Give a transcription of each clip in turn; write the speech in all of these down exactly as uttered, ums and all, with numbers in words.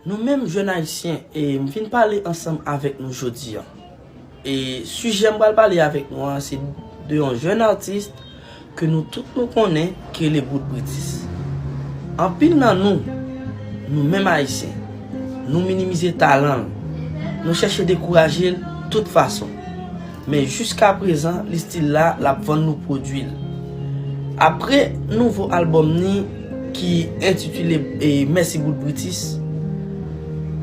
Nou menm jèn ayisyen, e m vin pale ansanm avèk nou jodi a. E sijè m pral pale avèk nou an, se de yon jèn atis ke nou tout nou konnen ki rele Bout Britis. Anpil nan nou, nou menm ayisyen, nou minimize talan l, nou chèche dekouraje l tout fason. Men jiska prezan, li still la, l ap vann nou pwodui l. Apre nouvo albòm ni ki entitile, e, Mèsi Bout Britis,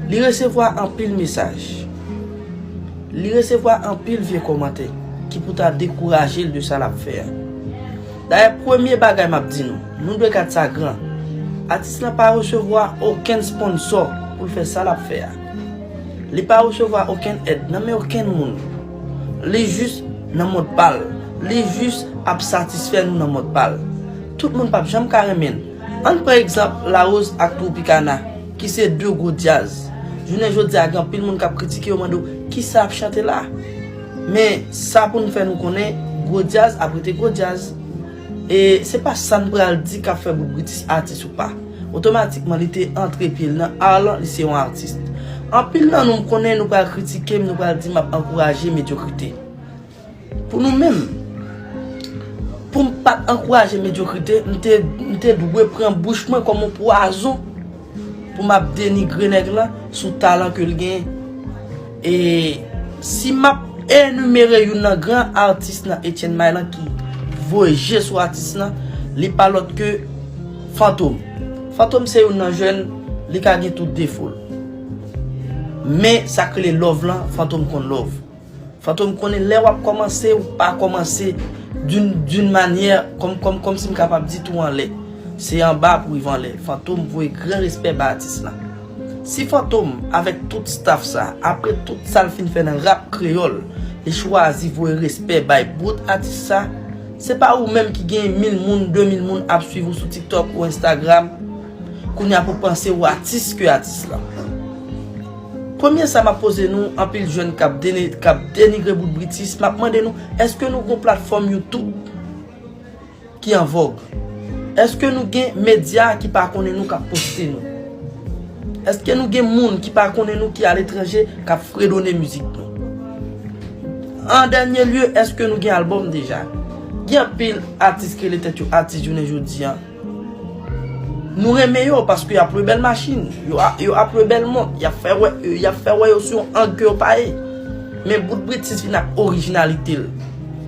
li resevwa anpil mesaj. Li resevwa anpil vye kòmantè ki pou ta dekouraje l de sa l ap fè a. Dayè, premye bagay m ap di nou, nou dwe gad sa gran. Atis lan pa resevwa okenn sponsò pou l fè sa l ap fè a. Li pa resevwa okenn èd nan men okenn moun. Li jis nan mond pa l. Li jis ap satisfè nou nan mond pa l. Tout moun p ap janm ka renmen l. Ann pran egzanp Larose ak Tropicana, ki se de gwo djaz. Jounen jodi a, gen anpil moun k ap kritike yo, mande w, "Kisa ap chante la?" Men, sa pou n fè nou konnen, gwo djaz ap rete gwo djaz. E se pa sa n pral di k ap fè Bout Britis atis ou pa. Otomatikman, li te antre pye l nan ar lan, li se yon atis. Anpil nan nou, m konnen nou pral kritike m, nou pral di m ap ankouraje medyokrite. Pou nou menm, pou m pa t ankouraje medyokrite, m te, m te dwe pran bouch mwen kòm yon pwazon pou m ap denigre nèg lan sou talan ke l genyen. E si m ap enimere youn nan gran atis nan Etienne May lan ki voye je sou atis lan, li pa lòt ke Fantom. Fantom se youn nan jèn, li ka gen tout defo l. Men sa k rele love lan, Fantom konn love. Fantom konnen lè w ap kòmanse, ou pa kòmanse d'une, d'une manière, kòm, kòm, kòm si m kapab di tou anlè. Se anba pou rive anlè. Fantom voye gran respè ba atis lan. Si Fantom, avèk tout staff sa, apre tout sa l fin fè nan rap kreyòl, li chwazi voye respè bay bout atis sa, se pa ou menm ki gen mil moun, de mil moun ap swiv ou sou TikTok ou Instagram, kounye a pou panse ou atis ke atis lan. Premye sa m ap poze nou, anpil jèn k ap deni-, k ap denigre Bout Britis, m ap mande nou, èske nou gon platfòm YouTube ki an vòg? Èske nou gen medya ki pa konnen nou k ap poste nou? Èske nou gen moun ki pa konnen nou ki aletranje k ap fredone mizik nou? An dènye lye, èske nou gen albòm deja? Gen anpil atis ki rele tèt yo atis jounen jodi a. Nou renmen yo paske y ap lwe bèl machin, yo a-, yo ap lwe bèl mont, y ap fè wè, y ap fè wè yo sou yon ang ke yo pa ye. Men Bout Britis vin ak orijinalite l.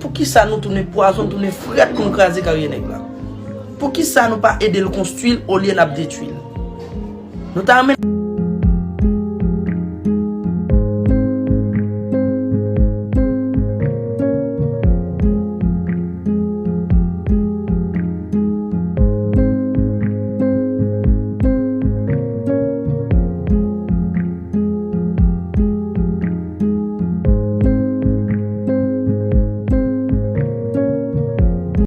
Poukisa nou tounen pwazon, tounen frèt pou nou kraze karyè nèg la? Poukisa nou pa ede l konstwi l olye n ap detwi l? Nou ta renmen